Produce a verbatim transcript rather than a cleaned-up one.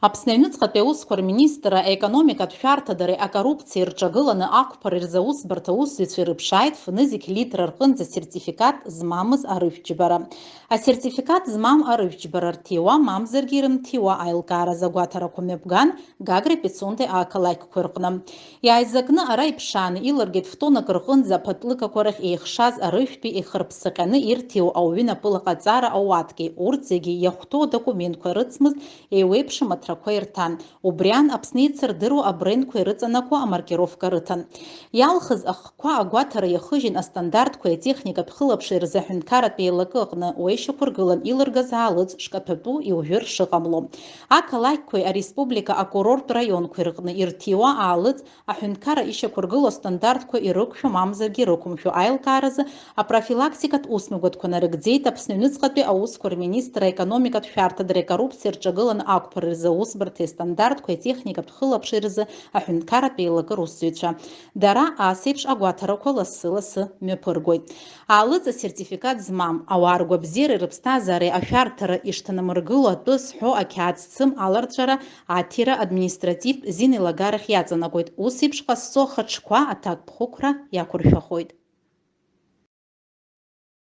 Аԥсны аҩныҵҟатәи аусқәа рминистрра аекономикатә шәарҭадареи акоррупциеи рҿагыланы ақәԥара рзы аусбарҭа аусзуҩцәа ирыԥшааит фны-зқь литра рҟынӡа асертификат змамыз арыжәтә џьбара. Асертификат змам арыжәтә џьбара рҭиуа, мамзаргьы ирымҭиуа аилкааразы агәаҭарақәа мҩаԥган Гагреи Пицундеи ақалақьқәа рҟны. Иааизакны ара иԥшааны илыргеит фтонак рҟынӡа аԥатлыкақәа рахь еихшаз арыжәтәи ихырԥсаҟьаны ирҭиуа ауаҩы напылаҟаҵара ауаткеи, урҭ зегьы иахәҭоу адокументқәа рыцмызт, еиуеиԥшым аҭрақәа ирҭан. Убри аан Аԥсны еицырдыруа абрендқәа ирыҵанакуа амаркировка рыҭан. Иалхыз ахқәа агәаҭара иахыжьын, астандартқәеи атехникатә хылаԥшреи рзы аҳәынҭқарратә еилакы аҟны уа ишьақәыргылан илыргаз аалыҵ шкаҭәатәу иужәыр шыҟамло. Ақалақьқәеи ареспублика акурорттә раионқәеи рҟны ирҭиуа аалыҵ аҳәынҭқарра ишьақәыргылоу астандартқәа ирықәшәо мамзаргьы ирықәымшәо аилкааразы апрофилактикатә усмҩаԥгатәқәа нарыгӡеит Аԥсны аҩныҵҟатәи аусқәа рминистр аекономикатә шәарҭадареи акоррупциа рҿагыланы ақәԥара рзы аусбарҭеи астандартқәеи атехникатә хылаԥшреи рзы аҳәынҭқарратә еилакы русзуҩцәа. Дара ас еиԥш агәаҭарақәа лассы-лассы мҩаԥыргоит. Аалыҵ асертификат змам, ауаа ргәабзиареи рыԥсҭазаареи ашәарҭара ишҭанамыргыло атәы зҳәо ақьаад цым аларҵәара, аҭира административтә зин еилагарахь иаҵанакуеит. Ус еиԥш ҟазҵо ахаҿқәа аҭакԥхықәра иақәыршәахоит.